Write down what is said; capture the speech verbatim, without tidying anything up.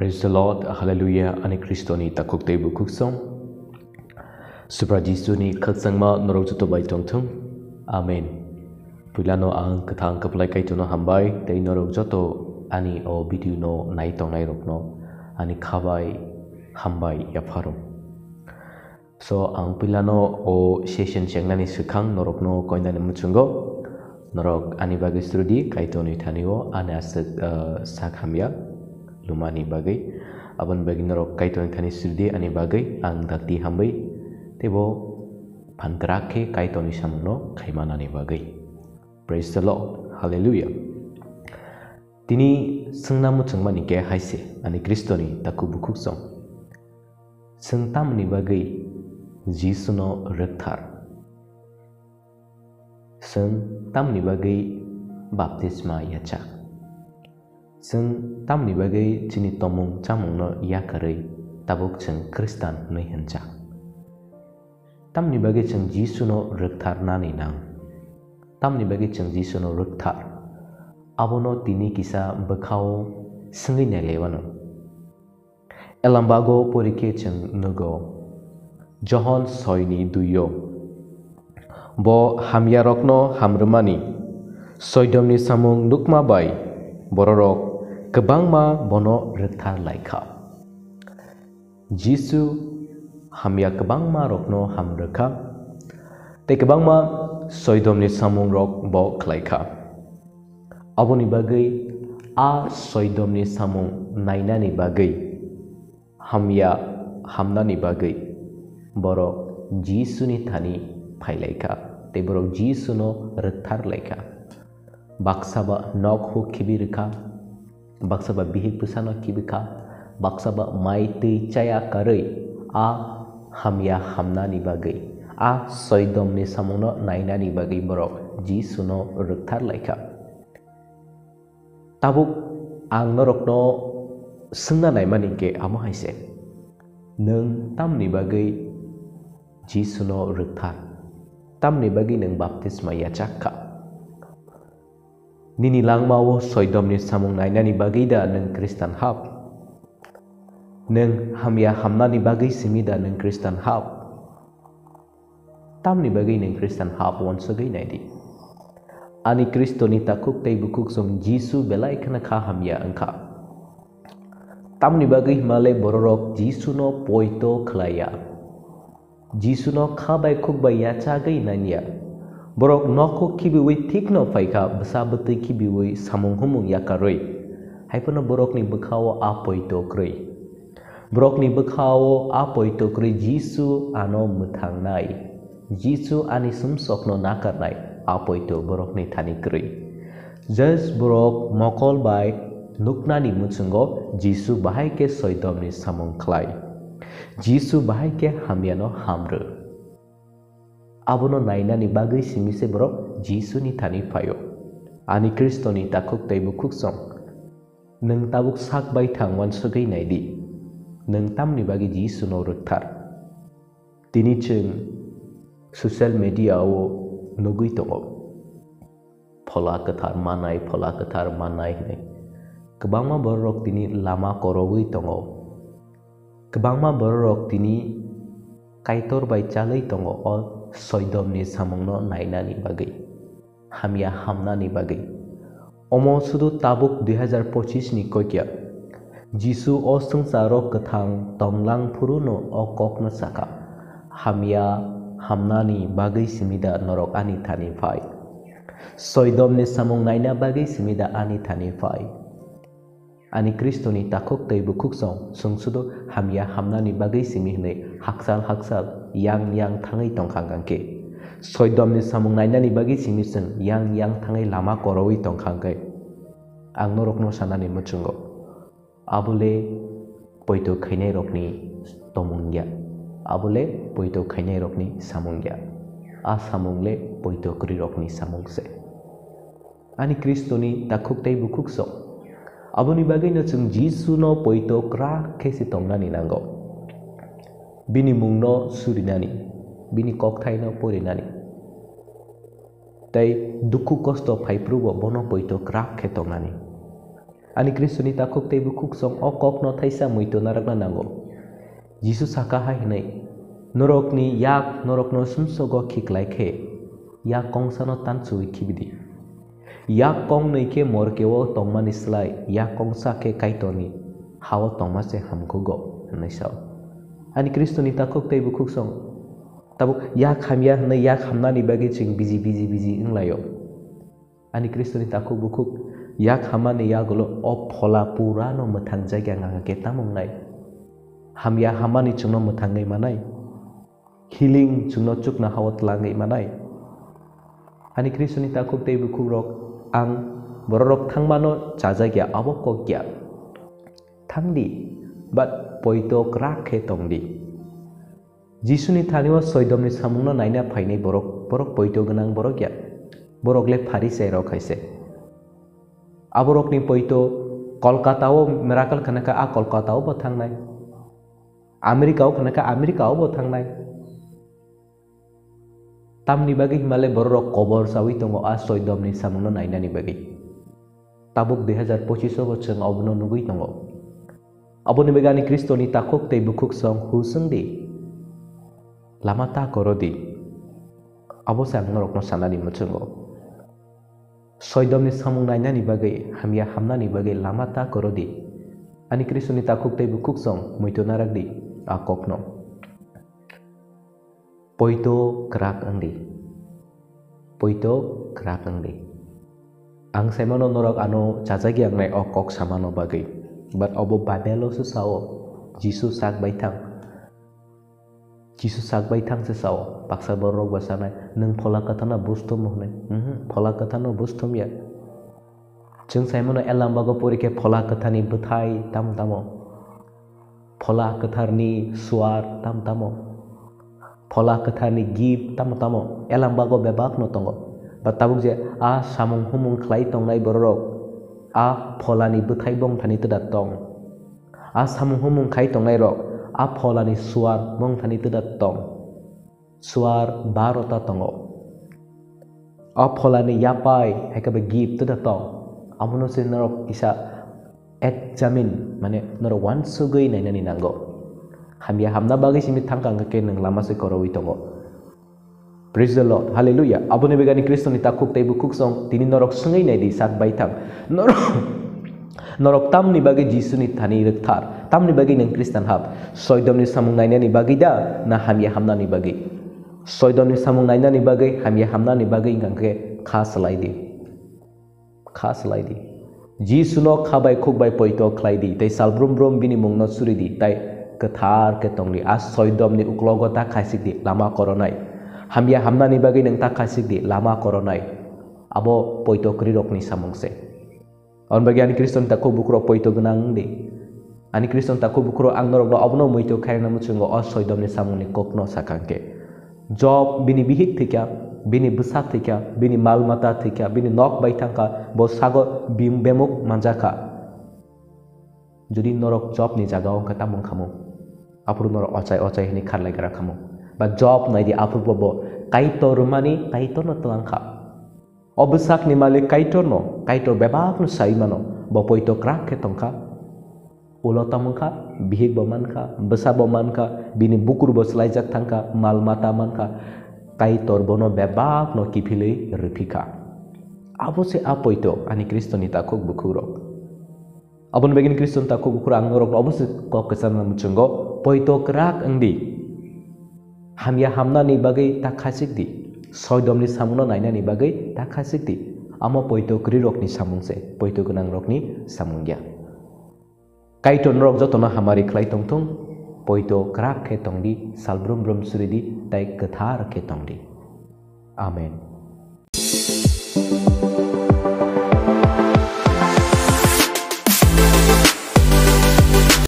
Praise the Lord, Hallelujah, ani Kristoni takhuk tei bukhuk song. Subra Jisuni khakchangma norok joto bai tongthung. Amen. Puilano ang kwthang kwplai Kaitorno hambai tei norok joto ani o video no nai tongnai rokno ani khabai hambai yapharo. So, ang puilano o session chengnani swkang norokno koinani muchungo. Norok ani bagwi srudi, Kaitorni thani-o ani aswk, ah, sak hamya lumani bagwi. Aboni bagwi norok Kaitorni thani srudi ani bagwi, ang dakti hambai teibo phan kwrak khe Kaitorni samungno khaimanani bagwi. Praise the Lord. Hallelujah. Tini swngna muchungmani khe hai se, ani Kristoni takhuk bukhuk song. Chwng tamni bagwi Jisuno rwkthar? Chwng tamni bagwi baptisma yachak? Chwng tamni bagwi chini tomung chamungno yakarwi tabuk chwng Khristan hwnwi hwnjak? Tamni bagwi chwng Jisuno rwktharnani nang? Tamni bagwi chwng Jisuno rwkthar? Abono tini kisa bwkhao swngwi nailaiwano. Elambago porikhe chwng nugo, Johon soini duio. Bo hamyarokno hamrwmani, soidomni samung nukma bai bororok kwbangma bono rwkthar laikha. Jisu hamya kwbangma rokno hamrwkha, tei kwbangma soidomni samungrok bo khlaikha. Aboni bagwi a soidomni samung nainani bagwi, hamya hamnani bagwi borok Jisuni thani phailaikha tei borok Jisuno rwkthar laikha. Baksa ba nok huk khibi rwkha, baksa ba bihik bwsano khibi kha, baksa ba mai twi chaya karwi a hamya hamnani bagwi, a soidomni samungno nainani bagwi borok Jisuno rwkthar laikha. Tabuk ang norokno swngna naimani hinkhe amo hai se, nwng tamni bagwi Jisuno rwkthar? Tamni bagwi nwng baptisma yachak kha? Nini langmao soidomni samung nainani bagwi da nwng Khristan hap? Nwng hamya hamnani bagwi simi da nwng Khristan hap? Tamni bagwi nwng Khristan hap uansugwi naidi. Ani Khristoni takhuk tei bukhuk song Jisu belai kheno kha hamya wngkha. Tamni bagwi himale bororok Jisuno poito khlaiya. Jisuno kha bai khuk bai yachagwi nanya. Borok nokhuk khibiwi thikno phaikha, bwsa bwtwi khibiwi samung humung yakarwi. Haiphano borokni bwkhao a poito kwrwi. Borokni bwkhao a poito kwrwi Jisu ano mwthangnai. Jisu ani sumsokno nakarnai, a poito borokni thani kwrwi. Just borok mokol bai nuknani muchungo Jisu bahai khe soidomni samung khlai. Jisu bahai khe hamyano hamrw. Abono nainani bagwi simi se borok Jisuni thani phaio. Ani Khristoni takhuk tei bukhuk song. Nwng tabuk sak bai thang uansugwi naidi. Nwng tamni bagwi Jisuno rwkthar? Tini chwng social media-o nugwi tongo. Phola kwthar manai, phola kwthar manai hwnwi. Kwbangma bororok tini lama korogwi tongo. Kwbangma bororok tini Kaitor bai chalwi tongo o soidomni samungno nainani bagwi, hamya hamnani bagwi. Omo sudu tabuk dui hazar pochis ni kokya. Jisu o swngcharo kwthang tonglang phuruno o kokno sakha, "Hamya hamnani bagwi simi da norok ani thani phai? Soidomni samung naina bagwi simi da ani thani phai?" Ani Khristoni takhuk tei bukhuk song, chwng sudu hamya hamnani bagwi simi hwnwi haksal haksal, yang yang thangwi tongkha hwnkhe, soidomni samung nainani bagwi simi chwng yang yang thangwi lama korowi tongkha hwnkhe, ang norokno sanani muchungo, abole poito khainairokni tomung ya, abole poito khainairokni samung ya, a samung le poito kwrwirokni samung se. Ani Khristoni takhuk tei bukhuk song. Aboni bagwino chwng Jisuno poito kwrak khe se tongnani nango. Bini mungno surinani, bini kokthaino porinani, tei dukhu kosto phaiphrubo bono poito kwrak khe tongnani. Ani Khristoni takhuk tei bukhuksong o kokno thaisa muitu narwkna nango. Jisu saka hai hwnwi, "Norokni yak norokno sumsogo khiklai khe, yak kongsano tansuwi khibidi. Yak kongnwi khe morkeo tongmani slai yak kongsa khe Kaitorni hao tongma se hamkhugo," hwnwi sao. Ani Khristoni takhuk tei bukhuksong, tabuk yak hamya hwnwi yak hamnani bagwi chwng biji biji biji wnglaio. Ani Khristoni takhuk bukhuk, yak hamani yagulo o phola purano mwthang jagya wngkha khe tamo wngnai? Hamya hamani chwngno mwthangwi manai? Healing chwngno chukna hao tlangwi manai? Ani Khristoni takhuk tei bukhukrok, ang bororok thangmano chajakya, abo kok ya. Thangdi, but poito kwrak khe tongdi. Jisuni thani o soidomni samungno naina phainai borok, borok poito gwnang borok ya. Borok le Pharisairok hai se. Aborokni poito Kolkata o miracle khna kha, a Kolkata o bo thangnai. America o khna kha, America o bo thangnai. Tamni bagwi himale bororok kobor chawi tongo a soidomni samungno nainani bagwi. Tabuk dui hazar pochish o bo chwng obono nugwi tongo. Aboni bagwi ani Khristoni takhuk tei bukhuksong husung di. Lama ta koro di. Abo se ang norokno sanani muchungo. Soidomni samung nainani bagwi, hamya hamnani bagwi lama ta koro di. Ani Khristoni takhuk tei bukhuksong muitu narak di a kokno. Poito kwrak wng di. Poito kwrak wng di. Ang saimano norok ano chajagya wngnai o kok samano bagwi. But obo Bible o se sao, Jisu sak baithang. Jisu sak baithang se sao, baksa bororok bo sanai, "Nwng Phola Kwtharno bus thummo?" hwnwi. Mhm, Phola Kwtharno bus thumya. Chwng saimano Elambago pori khe Phola Kwtharni bwthai tamo tamo. Phola Kwtharni suar tamo tamo. Phola Kwtharni gift tamo tamo. Elambago bebakno tongo. Ba tabuk je a samung humung khlai tongnai bororok, a Pholani bwthai bongthani twda tong. A samung humung khai tongnairok, a Pholani suar bongthani twda tong. Suar barota tongo. A Pholani yapai, hai khe ba gift twda tong. Abono se norok kisa examine, mane norok uansugwi nainani nango. Hamya hamna bagwi simi thangka hwnkhe nwng lama se korowi tongo. Praise the Lord. Hallelujah. Aboni bagwi ani Khristoni takhuk tei bukhuksong tini norok swngwi naidi sak baithang. Norok, norok tamni bagwi Jisuni thani rwkthar? Tamni bagwi nwng Khristan hap? Soidomni samung nainani bagwi da, na hamya hamnani bagwi? Soidomni samung nainani bagwi, hamya hamnani bagwi wngkha khe kha swlai di. Kha swlai di. Jisuno kha bai khuk bai poito khlai di, tei sal brum brum bini mungno suri di, tei kwthar khe tong di. A soidomni uklogo ta khaisik di, lama koronai. Hamya hamnani bagwi nwng ta khaisik di, lama koronai. Abo poito kwrwirokni samung se. Aboni bagwi ani Khristan takhuk bukhurok poito gwnang wng di. Ani Khristan takhuk bukhurok ang norokno obono muitu khairokna muchungo, o soidomni samungni kokno sakha hwnkhe. Job bini bihik thwikha, bini bwsa thwikha, bini mal mata thwikha, bini nok bai thangkha, bo sago bim-, bemuk manjakha. Jodi norok Jobni jagao wngkha tamo wngkhamu? Aphuru norok ochai ochai hwnwi kharlai gra khamu. Ba Job naidi, aphuru bo, bo Kaitor rwmani Kaitorno twlang kha. O bwsakni malik Kaitorno, Kaitor bebakno sai mano, bo poito kwrak khe tongkha. Ulo tamo wngkha, bihik bo mankha, bwsa bo mankha, bini bukur bo swlaijak thangkha, mal mata mankha, Kaitor bono bebakno kiphilwi rwphikha. Abo se a poito ani Khristoni takhuk bukhukrok. Aboni bagwi Khristan takhuk bukhurok ang norokno obo se kok kwcharna muchungo, poito kwrak wng di. Hamya hamnani bagwi ta khaisik di. Soidomni samungno nainani bagwi ta khaisik di. Amo poito kwrwirokni samung se, poito gwnangrokni samung ya. Kaitor norok jotono hamari khlai tongthung, poito kwrak khe tong di, sal brum brum suri di, tei kwthar khe tong di. Amen.